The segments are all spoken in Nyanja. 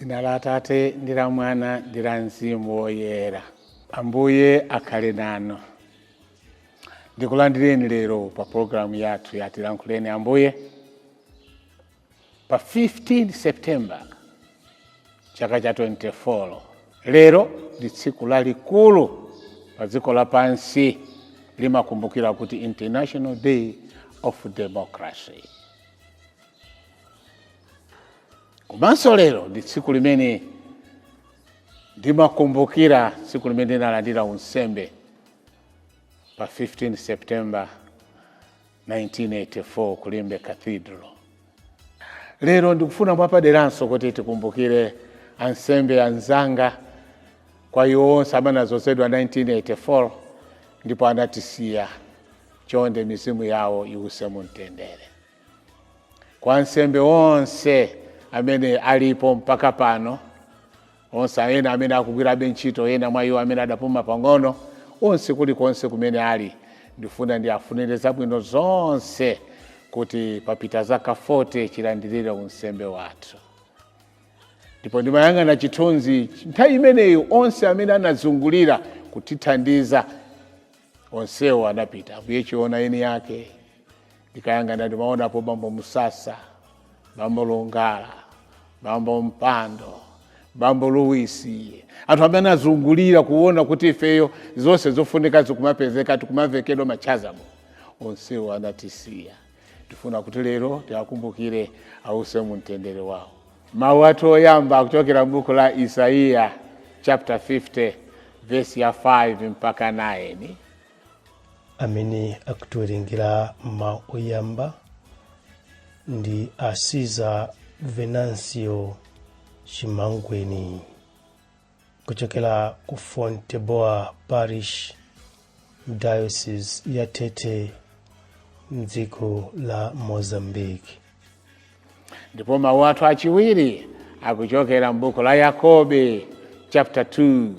Dzina la Atate ndi la Mwana ndi la Mzimu Woyera. Ambuye akhale nanu. Ndikulandireni lero pa pologalamu yathu ya Tilankhuleni Ambuye pa 15 September chaka cha 24. Lero ndi tsiku lalikulu pa dziko lapansi, limakumbukira kuti International Day of Democracy. Komanso lero ndi tsiku limene ndimakumbukira tsiku limene ndinalandira unsembe pa 15 September 1984 ku Limbe Cathedral. Lero ndikufuna mwapaderanso kuti tikumbukire ansembe anzanga, kwa iwo onse amene anadzozedwa 1984 ndipo anatisiya. Chonde mizimu yawo iwuse mumtendere. Kwa ansembe onse amene alipo mpaka pano, onse ena amene akugwirabe ntchito, ena mwa iwo amene adapuma pang'ono, onse kulikonse kumene ali, ndifuna ndiafunire zabwino zonse kuti papita zaka 40 chilandirire unsembe wathu. Ndipo ndimayang'ana chithunzi nthawi imeneyo, onse amene anazungulira kutithandiza onsewo anapita. Ambuye Chiona eni yake, ndikayang'ana ndimaonapo Bambo Musasa, Bambo Lungala, Bambo Mpando, Bambo Luwisi, anthu amene anazungulira kuona kuti ifeyo zonse zofunika zikumapezeka, tikumavekedwa machazamo, onsewo anatisiya. Tifuna kuti lero tiakumbukire, ause mumtendere wawo. Mawu athu oyamba akuchokera m'buku la Isaiya chapter 50 verse ya 5 mpaka 9. Amene akutiwerengera mawu oyamba ndi a Caesar Venancio Chimangweni kuchokera ku Fonteboa Parish, Diocese ya Tete, mdziko la Mozambique. Ndipo mawu athu achiwiri akuchokera m'buku la Yakobe chapter 2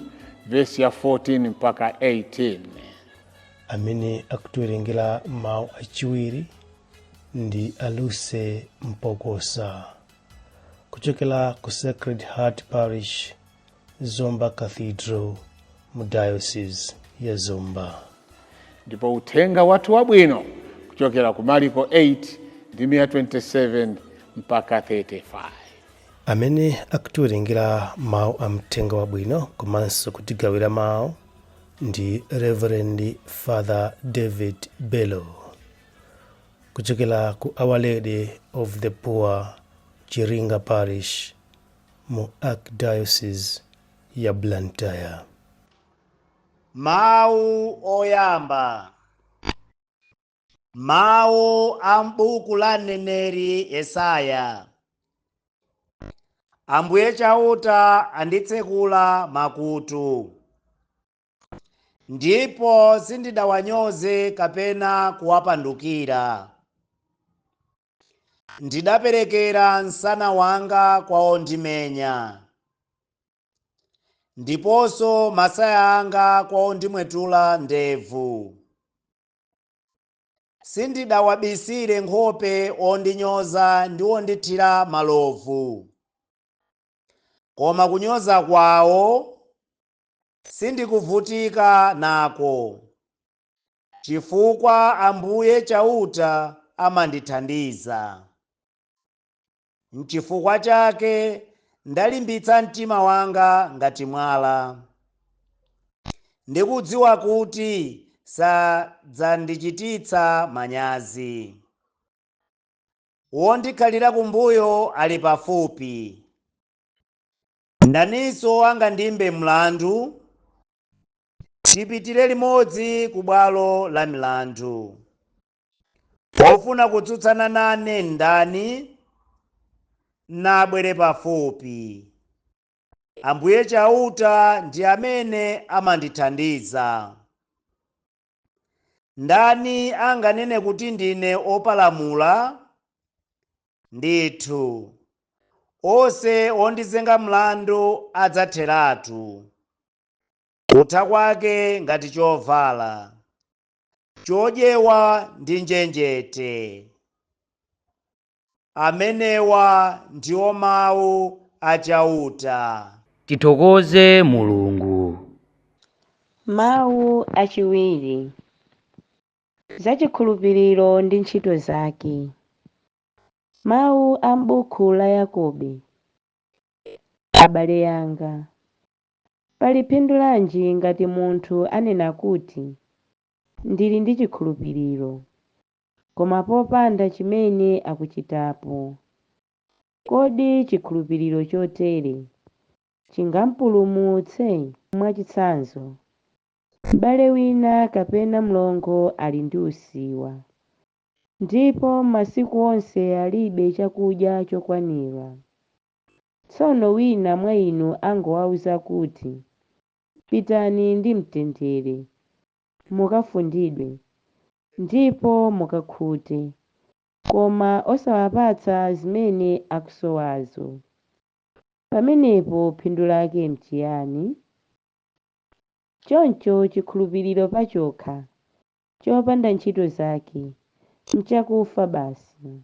verse ya 14 mpaka 18. Amene akutiwerengera mawu achiwiri ndi Aluse Mpokosa kuchokera ku Sacred Heart Parish, Zomba Cathedral, mu Diocese ya Zomba. Ndipo uthenga wathu wabwino kuchokera ku Mariko 8 ndi 27 mpaka 35. Amene akutiwerengera mawu a mthenga wabwino komanso kutigawira mawu ndi Reverend Father David Bello kuchokera ku Our Lady of the Poor, Chiringa Parish, mu Archdiocese ya Blantyre. Mawu oyamba. Mawu a m'buku la mneneri Yesaya. Ambuye Chauta anditsekula makutu, ndipo sindidawanyoze kapena kuwapandukira. Ndidaperekera msana wanga kwa ondimenya, ndiponso masaya anga kwa ondimwetula ndevu. Sindidawabisire nkhope ondinyoza ndi ondithira malovu, koma kunyoza kwawo sindikuvutika nako, chifukwa Ambuye Chauta amandithandiza. Nchifukwa chake ndalimbitsa mtima wanga ngati mwala, ndikudziwa kuti sadzandichititsa manyazi. Wondikhalira kumbuyo ali pafupi. Ndaninso angandimbe mlandu? Tipitire limodzi ku bwalo la milandu. Wofuna kutsutsana nane ndani? Nabwere pafupi. Ambuye Chauta ndi amene amandithandiza. Ndani anganene kuti ndine opalamula? Ndithu, onse ondizenga mlandu adzatheratu, kutha kwake ngati chovala chodyewa ndi njenjete. Amenewa ndiwo mawu a Chauta. Tithokoze Mulungu. Mawu achiwiri. Za chikhulupiriro ndi ntchito zake. Mawu a m'buku la Yakobe. Abale anga, pali phindu lanji ngati munthu anena kuti, "Ndili ndi chikhulupiriro," koma popanda chimene akuchitapo? Kodi chikhulupiriro chotere chingamupulumutse? Mwachitsanzo, m'bale wina kapena mlongo ali ndi usiwa, ndipo masiku onse alibe chakudya chokwanira. Tsono wina mwa inu angowawuza kuti, "Pitani ndi mtendere, mukafundidwe, ndipo mukakhute," koma osawapatsa zimene akusowazo. Pamenepo phindu lake n'chiyani? Choncho chikhulupiriro pachokha, chopanda ntchito zake, n'chakufa basi.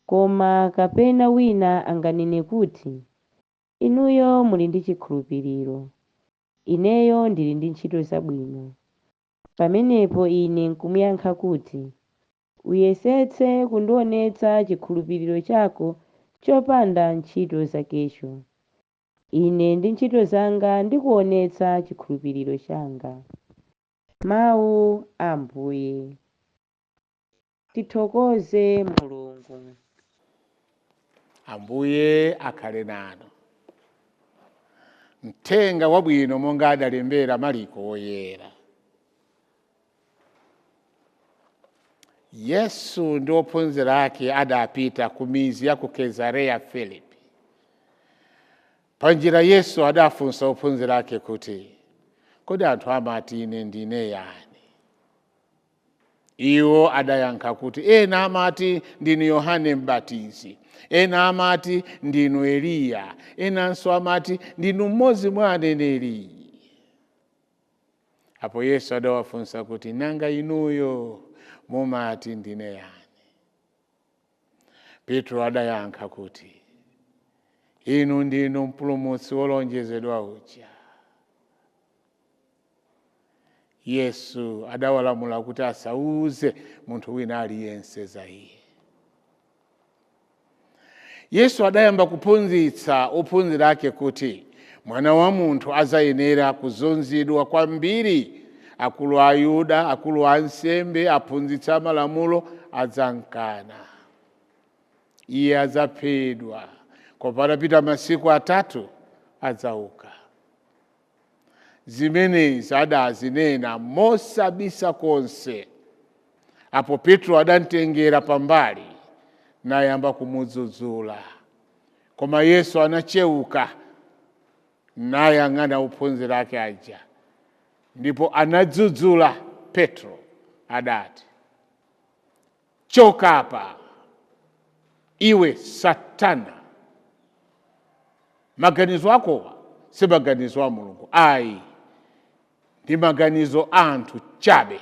Koma kapena wina anganene kuti, "Inuyo muli ndi chikhulupiriro, ineyo ndili ndi ntchito zabwino." Pamenepo ine n'kumuyankha kuti, "Uyesetse kundionetsa chikhulupiriro chako chopanda ntchito zakecho. Ine ndi ntchito zanga ndikuonetsa chikhulupiriro changa." Mawu a Ambuye. Tithokoze Mulungu. Ambuye akhale nanu. Mthenga wabwino monga adalembera Mariko woyera. Yesu ndi ophunzira ake adapita ku mizi ya ku Kesareya Filipi. Panjira Yesu adafunsa ophunzira ake kuti, "Kodi anthu amati ine ndine yani?" Iwo adayankha kuti, "Ena amati ndinu Yohane Mbatizi, ena amati ndinu Eliya, enanso amati ndinu mmodzi mwa aneneri." Apo Yesu adawafunsa kuti, "Nanga inuyo mumati ndine yani?" Petro adayankha kuti, "Inu ndinu Mpulumutsi wolonjezedwa uja." Yesu adawalamula kuti asauze munthu wina aliyense za iye. Yesu adayamba kuphunzitsa ophunzira ake kuti Mwana wa Munthu adzayenera kuzunzidwa kwambiri, akulu a Ayuda, akulu a ansembe, aphunzitsi amalamulo adzamkana. Iye adzaphedwa, koma patapita masiku 3 adzauka. Zimenezi adazinena mosabisa konse. Apo Petro adamtengera pambali nayamba kumudzudzula. Koma Yesu anacheuka nayang'ana ophunzira ake aja, ndipo anadzudzula Petro, adati, "Choka apa, iwe Satana! Maganizo akowa si maganizo a Mulungu ayi, ndi maganizo a anthu chabe."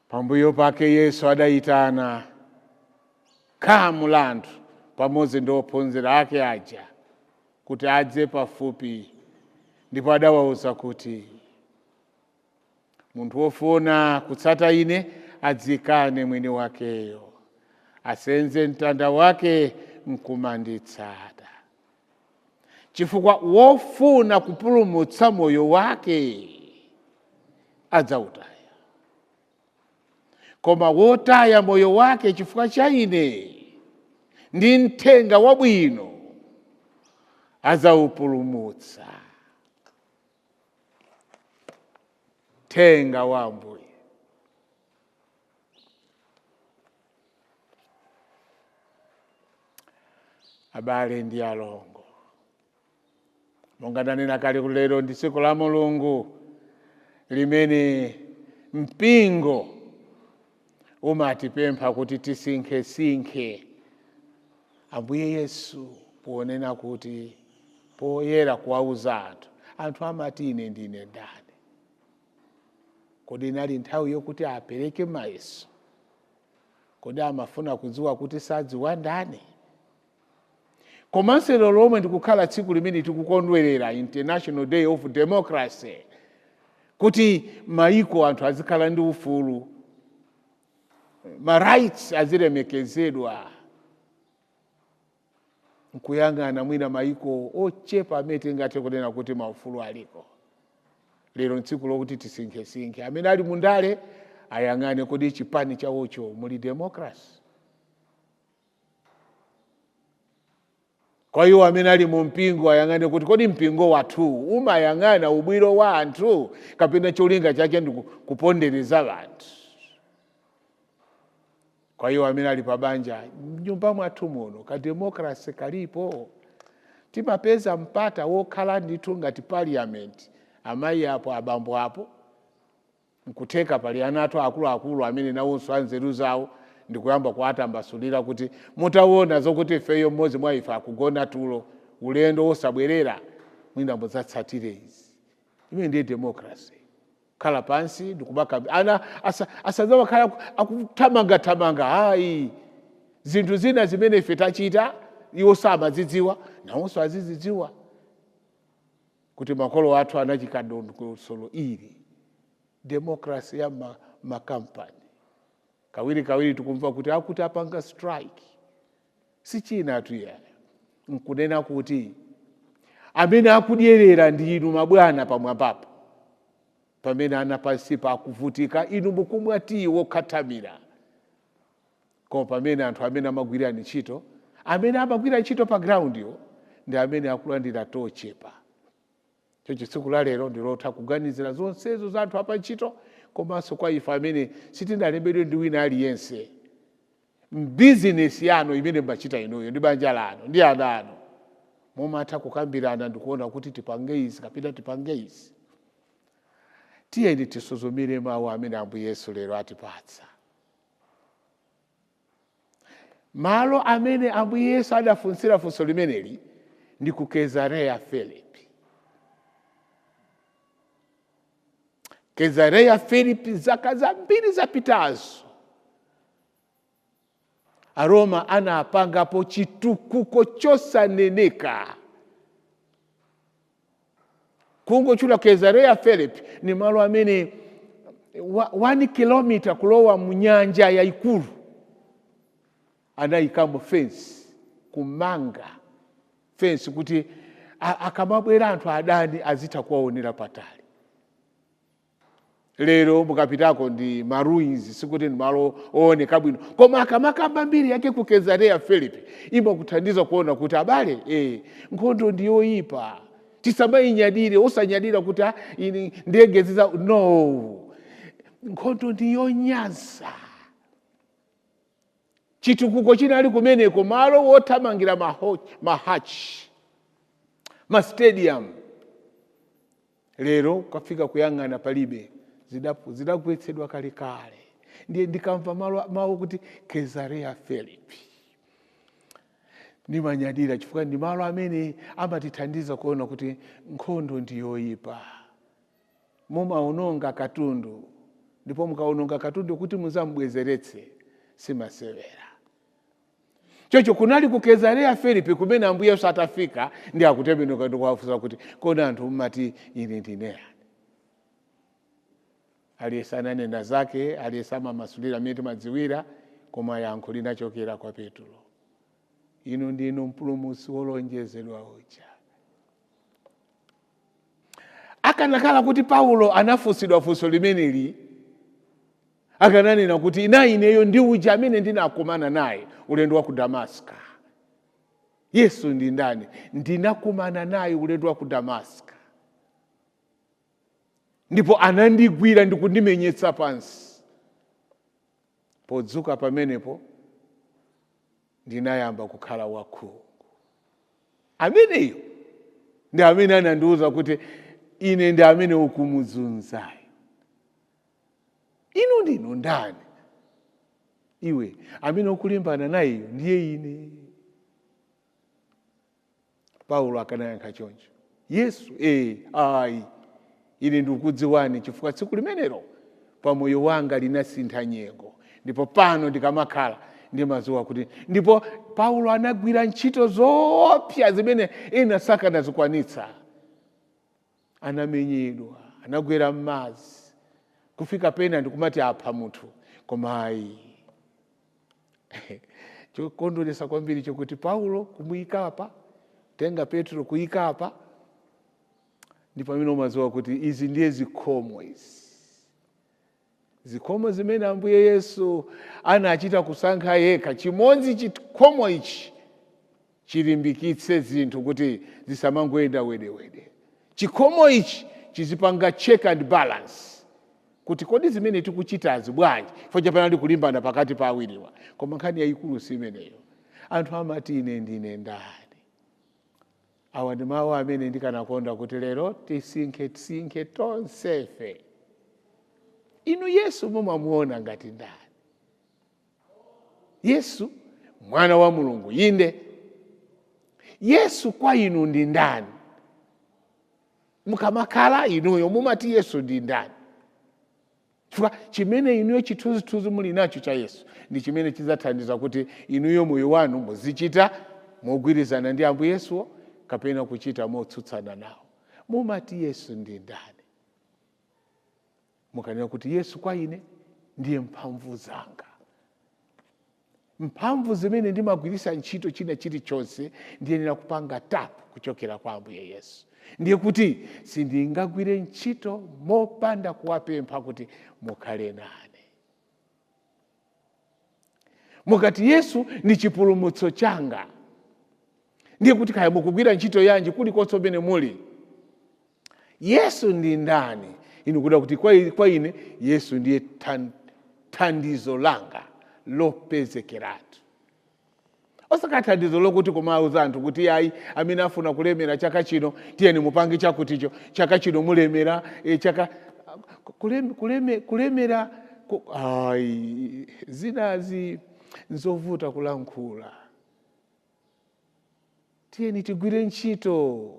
Pambuyo pake Yesu adayitana khamu la anthu pamodzi ndi ophunzira ake aja kuti adze pafupi, ndipo adawawuza kuti, "Munthu wofuna kutsata ine adzikane mwini wakeyo, asenze mtanda wake nkumanditsata. Chifukwa wofuna kupulumutsa moyo wake adzawutaya, koma wotaya moyo wake chifukwa cha ine ndi mthenga wabwino adzawupulumutsa." Mthenga wa Ambuye. Abale ndi alongo, monga ndanena kale kuti lero ndi tsiku la Mulungu limene mpingo umatipempha kuti tisinkhesinkhe Ambuye Yesu ponena kuti poyera kuwauza anthu, "Anthu amati ine ndine ndani?" Kodi inali nthawi yokuti apereke mayeso? Kodi amafuna kudziwa kuti sadziwa ndani? Komanso lero lomwe ndikukhala tsiku limene tikukondwerera International Day of Democracy, kuti maiko anthu azikhala ndi ufulu, ma rights azilemekezedwa, nkuyang'ana mwina maiko ochepa amene tingathe kunena kuti maufulu aliko. Lero ntsiku lokuti tisinkhesinkhe. Amene ali mundale ayang'ane, kodi chipani chawocho muli democracy? Kwa iwo amene ali mu mpingo ayang'ane kuti kodi mpingo wathu umayang'ana ubwino wa anthu kapena cholinga chake ndi kupondereza anthu. Kwa iwo amene ali pabanja, mnyumba mwathu muno ka democracy kalipo? Timapeza mpata wokhala ndithu ngati parliament, amayi apo, abambo apo, nkutheka pali ana athu akuluakulu amene nawonso anzeru zawo, ndikuyamba kuwatambasulira kuti mutaona zokuti ifeyo mmodzi mwa ife akugona tulo ulendo wosabwerera, mwina mudzatsatire izi. Imene ndiye democracy. Khala pansi ndikubaka ana asadzawakhala akuthamangathamanga. Hayi, zinthu zina zimene ife tachita iwo samazidziwa, nawonso azizidziwa kuti makolo athu anachika dongosolo ili. Democracy ya makampani, kawiri kawiri tikumva kuti akuti apanga strike, si china tuya, nkunena kuti amene akudyerera ndi inu mabwana pamwambapo, pamene ana pansipa akuvutika, inu mukumwa tiyi wokhathamira. Koma pamene anthu amene amagwira ntchito, amene amagwira ntchito pa ground yo, ndi amene akulandira tochepa. Choncho tsiku la lero ndilotha kuganizira zonsezo za anthu apa ntchito, komanso kwa ife amene sitinalembedwe ndi wina aliyense. Mbizinesi yanu imene mumachita inuyo ndi banja lanu ndi ana anu, mumatha kukambirana ndikuona kuti tipange izi kapena tipange izi. Tiyeni tisuzumire mawu amene Ambuye Yesu lero atipatsa. Malo amene Ambuye Yesu adafunsira funso limeneli ndi ku Kesareya Filipi. Kesareya Filipi, zaka zambiri zapitazo, Aroma anapangapo chitukuko chosaneneka. Kungotchula Kesareya Filipi ni malo amene 1 kilomita kulowa mu nyanja yayikulu anayikamo fence, kumanga fence kuti akamabwera anthu adani azitha kuwaonera patali. Lero mukapitako ndi ma ruins, sikuti ndi malo ooneka bwino, koma akamakamba mbiri yake ku Kesareya Filipi imakuthandiza kuona kuti abale, nkhondo ndi yoyipa, tisamayinyadire. Osanyadira kuti ini ndege ziza, no, nkhondo ndi yonyansa. Chitukuko chinali kumeneko, malo wothamangira mahachi, ma stadium. Lero kafika kuyang'ana palibe, zidagwetsedwa kalekale. Ndiye ndikamva mawu kuti Kesareya Filipi ndimanyadira, chifukwa ndi malo amene amatithandiza kuona kuti nkhondo ndi yoyipa. Mumaononga katundu, ndipo mukaononga katundu kuti muzamubwezeretse simasewera. Chocho kunali ku Kesareya Filipi kumene Ambuye Yesu atafika ndi akutembenuka ndi kuwafunsa kuti kodi anthu mumati ine ndine yani? Aliyense ananena zake, aliyense amamasulira mmene timadziwira, koma yankho linachokera kwa Petro: inu ndinu mpulumutsi wolonjezedwa uja. Akanakhala kuti Paulo anafunsidwa funso limeneli, akananena kuti ina ineyo ndi uja amene ndinakumana naye ulendo wa ku Damaska. Yesu ndi ndani? Ndinakumana naye ulendo wa ku Damaska, ndipo anandigwira ndi kundimenyetsa pansi. Podzuka pamenepo ndinayamba kukhala wakhungu. Ameneyo ndi amene anandiwuza kuti ine ndi amene ukumuzunzayo. Inu ndinu ndani? Iwe amene ukulimbana nayeyo ndiye ine. Paulo akanayankha choncho. Yesu, ayi, ine ndikukudziwani, chifukwa tsiku limenelo pamoyo wanga linasintha nyengo. Ndipo pano ndikamakhala ndimadziwa kuti ndipo Paulo anagwira ntchito zoopsa zimene ena sakanazikwanitsa. Anamenyedwa, anagwera m'madzi, kufika pena ndikumati apha munthu, koma ayi. Chokondweretsa kwambiri chokuti Paulo kumuyika apa, tenga Petro kuyika apa, ndipo pamene umadziwa kuti izi ndiye zikhomo izi, zikhomo zimene Ambuye Yesu anachita kusankha yekha. Chimodzi chikhomo ichi chilimbikitse zinthu kuti zisamangoyenda wedewede. Chikhomo ichi chizipanga check and balance kuti kodi zimene tikuchitazi bwanji, chifukwa chapanali kulimbana pakati pa awiriwa. Koma nkhani yayikulu si imeneyo. Anthu amati ine ndine ndani? Awa ndi mawu amene ndikanakonda kuti lero tisinkhe tisinkhe tonsefe. Inu Yesu mumamuona ngati ndani? Yesu mwana wa Mulungu, inde. Yesu kwa inu ndi ndani? Mukamakhala inuyo mumati Yesu ndi ndani? Chifukwa chimene inuyo chithunzithunzi muli nacho cha Yesu ndi chimene chidzathandiza kuti inuyo moyo wanu muzichita mogwirizana ndi Ambuye Yesuwo kapena kuchita motsutsana nawo. Mumati Yesu ndi ndani? Mukanena kuti Yesu kwa ine ndiye mphamvu zanga, mphamvu zimene ndimagwiritsa ntchito china chilichonse ndiyenera kupanga tap kuchokera kwa Ambuye Yesu. Ndiye kuti sindingagwire ntchito mopanda kuwapempha kuti mukhale nane. Mukati Yesu ndi chipulumutso changa, ndiye kuti kaya mukugwira ntchito yanji kulikonse kumene muli, Yesu ndi ndani? Inu kuda kuti kwa ine Yesu ndiye thandizo langa lopezekeratu. Osakhala thandizo lokuti kumauza anthu kuti ayi, amene afuna kulemera chaka chino tiyeni mupange chakuticho, chaka chino mulemera, chaka kulemera ayi, zinazi nzovuta kulankhula. Tiyeni tigwire ntchito.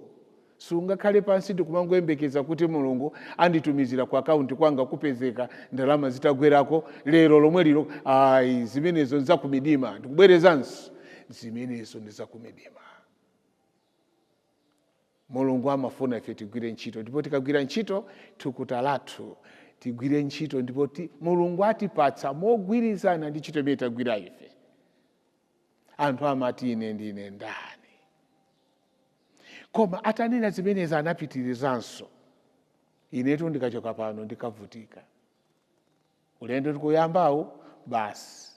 Sungakhale pansi ndikumangoyembekeza kuti Mulungu anditumizira ku akaunti kwanga kupezeka ndalama zitagwerako lero lomwe lino. Ayi, zimenezo nzakumidima. Ndikubwerezanso, zimenezo ndi zakumidima. Mulungu amafuna ife tigwire ntchito, ndipo tikagwira ntchito thukuta lathu tigwire ntchito, ndipo Mulungu atipatsa mogwirizana ndi ntchito imene tagwira ife. Anthu amati ine ndine ndani? Koma atanena zimenezi anapitirizanso, inetu ndikachoka pano ndikavutika, ulendo tikuyambawo basi.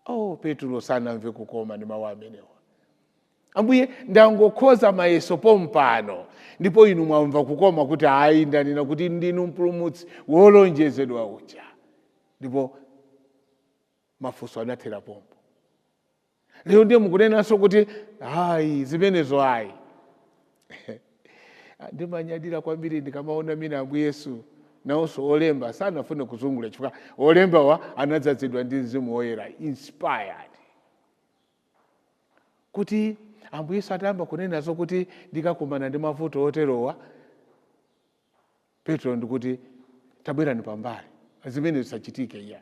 Oh, Petro sanamve kukoma ndi mawu amenewa. Ambuye, ndangokhoza mayeso pompano, ndipo inu mwamva kukoma kuti ayi, ndanena kuti ndinu mpulumutsi wolonjezedwa uja. Ndipo mafunso anathera pompo. Lero ndiye mukunenanso kuti ayi, zimenezo ayi. Ndimanyadira kwambiri ndikamaona mine Ambuye Yesu nawonso olemba sanafune kuzungulira, chifukwa olembawa anadzazidwa ndi Mzimu Woyera, inspired, kuti Ambuye Yesu atayamba kunenazo kuti ndikakumana ndi mavuto oterowa, Petro ndikuti tabwerani pambali, zimene zisachitike iya.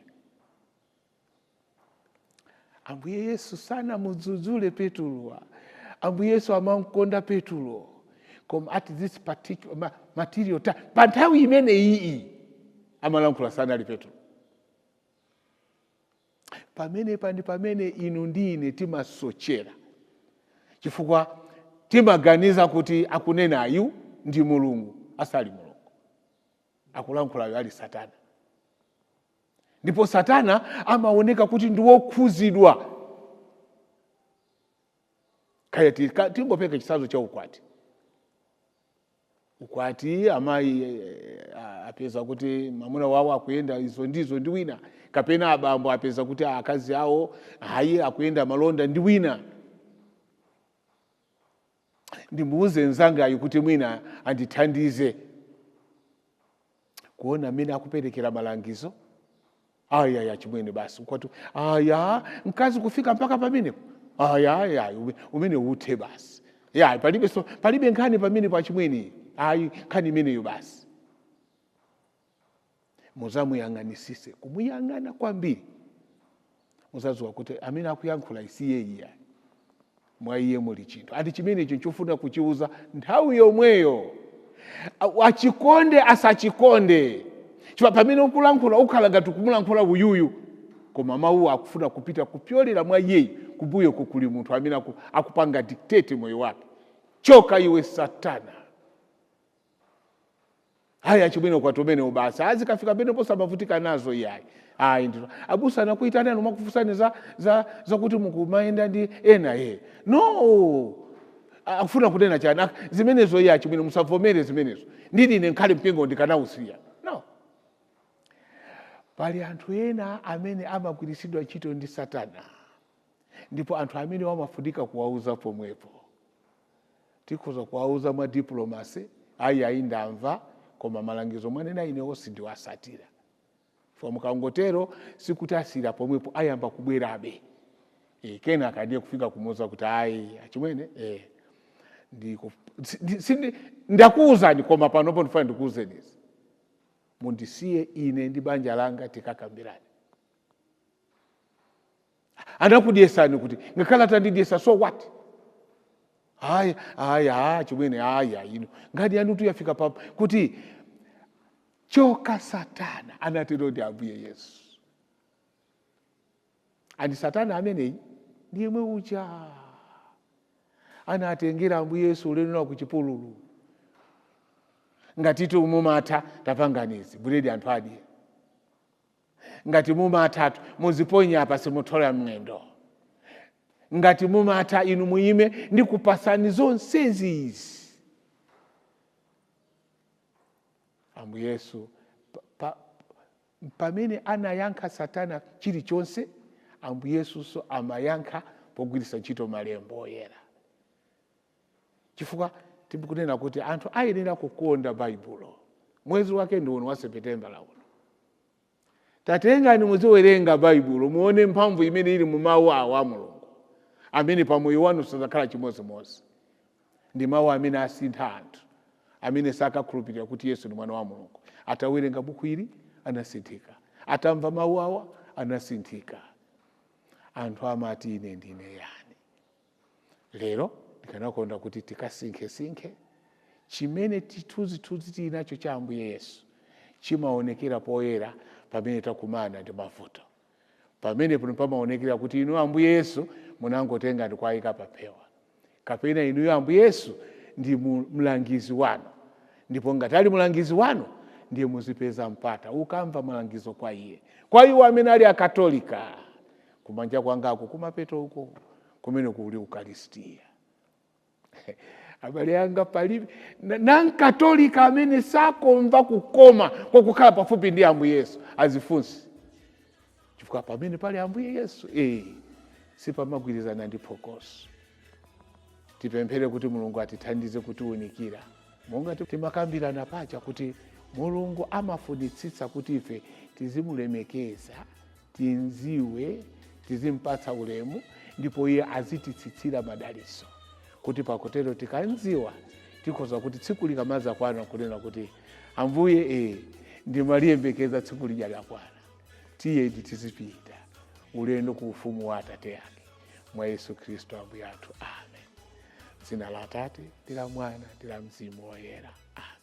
Ambuye Yesu sanamudzudzule Petro. Ambuye Yesu amamkonda Petro, koma at this particular material time, pa nthawi imene iyi amalankhula sanali Petro. Pamene pani pamene inu ndi ine timasochera, chifukwa timaganiza kuti akunenayu ndi Mulungu, asali Mulungu, akulankhulayo ali Satana. Ndipo Satana amaoneka kuti ndi wokhuzidwa. Kaya tingopeka chitsanzo cha ukwati. Ukwati amayi apeza kuti mwamuna wawo akuyenda izo ndizo ndi wina, kapena abambo apeza kuti akazi awo ayi akuyenda malonda ndi wina. Ndimuuze mnzangayu kuti mwina andithandize kuona amene akuperekera malangizo. Aya ya chimwene basi ukwati, aya mkazi kufika mpaka pamenepo, aya aya umene uthe basi, ya palibe, so palibe nkhani pamene pa chimwene, ayi nkhani imeneyo basi. Muzamuyang'anisise, kumuyang'ana kwambiri, muzadziwa kuti amene akuyankhula isiye iye, mwa iye muli chinthu ati chimenecho nchofuna kuchiuza nthawi yomweyo, achikonde asachikonde, chifukwa pamene ukulankhula ukhala ngati kumulankhula uyuyu, koma mawuwo akufuna kupita kupyolera mwa iyeyi. Kumbuyoko kuli munthu amene akupanga dictate moyo wake. Choka iwe Satana! Aya chimwene, kwati umene ubasa azikafika pene posamavutika nazo iyayi. Ayi ndito abusa anakuitani anu makufunsani za kuti mukumayenda ndi ena ye. No, akufuna kunena chani? Zimenezo iye achimwene, musavomere zimenezo. Ndili ine nkhale mpingo ndikanausiya. No, pali anthu ena amene amagwiritsidwa ntchito ndi Satana, ndipo anthu amene wamafunika kuwauza pomwepo. Tikhoza kuwauza mwa diplomacy: ayi, ayi, ndamva, koma malangizo mwanena inewo sindiwasatira. Fo mukangotero sikuti asira pomwepo, ayamba kubwerabe. Kenaka ndiye kufika kumuuza kuti ayi achimwene, ndakuwuzani, koma panopo ndifuna ndikuwuzeni izi: mundisiye ine ndi banja langa tikakambirane. Anakudyesani kuti? Ngakhale atandidyesa, so what? Aya, aya, chimwene, aya, ino ngati yanu tuyafika pa kuti choka Satana, anatero ndi Ambuye Yesu. Andi Satana ameneyi ndiye mwe uja anatengera Ambuye Yesu ulendo ku chipululu. Ngatitu mumatha, tapanganizi buledi anthu adye. Ngati mumathatu, muziponya apa, simuthola mwendo. Ngati mumatha inu, muyime, ndikupasani zonsezi izi. Ambuye Yesu pamene anayankha Satana chilichonse, Ambuye Yesunso amayankha pogwiritsa ntchito malembo oyera, chifukwa tikunena kuti anthu ayenera kukonda Baibulo. Mwezi wake ndi uno wa Seputembala uno. Tatengani muziwerenga Baibulo, muone mphamvu imene ili mu mawu awa a Mulungu, amene pamoyo wanu sazakhala chimodzimodzi. Ndi mawu amene asintha anthu amene sakakhulupirira kuti Yesu ndi mwana wa Mulungu. Atawerenga buku ili anasinthika, atamva mawu awa anasinthika. Anthu amati ine ndine yani? Lero ndikanakonda kuti tikasinkhesinkhe chimene chithunzithunzi tili nacho cha Ambuye Yesu chimaonekera poyera pamene takumana ndi mavuto. Pamene pano pamaonekera kuti inu Ambuye Yesu munangotenga ndi kuwayika paphewa, kapena inuyo Ambuye Yesu ndi mlangizi wanu. Ndipo ngati ali mlangizi wanu, ndiye muzipeza mpata ukamva malangizo kwa iye. Kwa iwo amene ali Akatolika, kumanja kwangako kumapeto uko kumene kuli Ukaristiya, abale anga, palibe nankatolika amene sakomva kukoma kwakukhala pafupi ndi Ambuye Yesu. Azifunse chifukwa pamene pali Ambuye Yesu sipamagwirizana ndi phokoso. Tipemphere kuti Mulungu atithandize kutiwunikira, monga timakambirana paja kuti Mulungu amafunitsitsa kuti ife tizimulemekeza, tinziwe, tizimpatsa ulemu, ndipo iye azititsitsira madalitso, kuti pakutero tikanziwa tikhoza kuti tsiku likamaza kwana kunena kuti Ambuye, ndimaliyembekeza tsiku lija lakwana, tiyeni tizipita ulendo ku ufumu wa Atate ake, mwa Yesu Khristu Ambuye athu. Amen. Dzina la Atate ndi la Mwana ndi la Mzimu Woyera. Amen.